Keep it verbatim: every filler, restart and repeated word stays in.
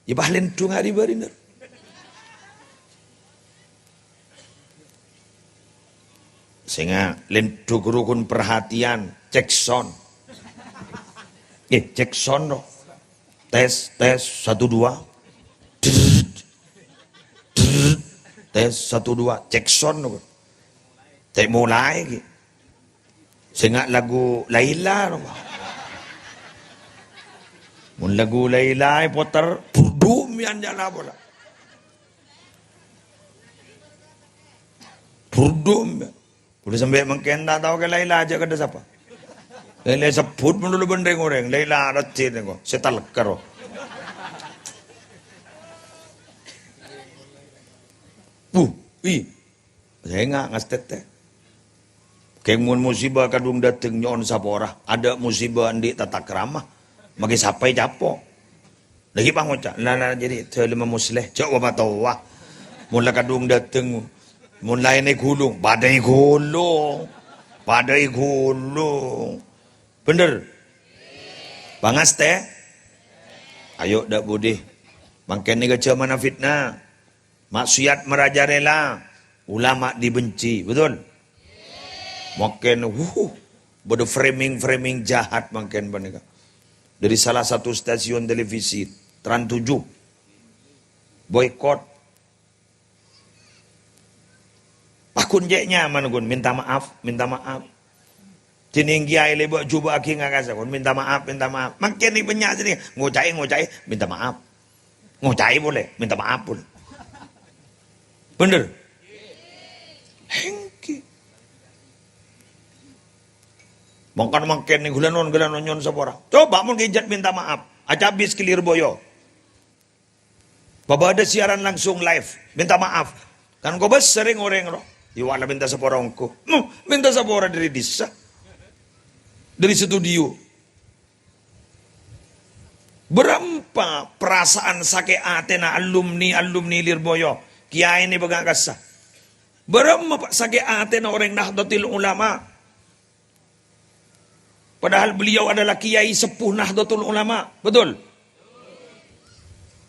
Yâ, pas lèndhung arè bârinna. Sènga' lèndhung rukun perhatian, cek sound. Eh, cek sound, no. Tes, tes, satu, dua. Drrrr. Drrrr. Tes, satu, dua. Cek sound, no. Cè' molaè, ghi. Sènga' lagu Laila, no. Mon lagu Laila èpoter, burdum yâ nyala pola. Burdum yâ. Kulâ sampè' mangkèn ta' tao kè Laila jâ' kadhâ' sapa. Laila sebbhut mon lo bân rèng-orèng. Laila rajin engko'. Sè talker, oh. Wuh, ih. Sènga' ngastètè. Kèng mon musibah kadhung dâteng nyo'on sapora, adâ' musibah andi' tatakrama, maghi sapaè capo'. Lagi pangoca', "La, la, jadi dâlemma Musleh, jâ' wa patowa." Mon la kadhung dâteng, mon laèn èghulung, padâ èghulung. Padâ èghulung. Bhender? Pangastè? Ayo, dâ' budi. Mangkèn nèka jhâmanna fitnah. Maksiat marajalela, ulama dibenci, betul? Mangkèn, wuh, bâdâ framing-framing jahat mangkèn panèka. Dari salah satu stasiun televisi, Trans tujuh, boikot. Pas ghun cè' nyaman ghun, minta maaf, minta maaf. Dhinèng kiyaè lèbâ' jhubâ'aghi ngakassa, kon minta maaf, minta maaf. Mangkèn è bânnya' sè ngoca'è, ngoca'è, minta maaf. Ngoca'è polè, minta maaf polè. Bhender? Èngghi. Mangkana mangkèn nèng ghulânon, ghulânon nyo'on sapora. Coba mon kèjhât minta maaf. Acabis kè Lirboyo. Pabâdâ siaran langsung live, minta maaf. Kan kobâsa rèng-orèng rowa. Yâ, wala minta sapora ongghu. Mu, minta sapora dâri dissa. Dâri studio. Bârâmpa perasaan sakè' atèna alumni-alumni Lirboyo, kiyaè nè bânga' kassa. Bârâmpa pa-, sakè' atèna orèng Nahdlatul Ulama. Padahal beliau adalah kiai sepuh Nahdlatul Ulama. Betul?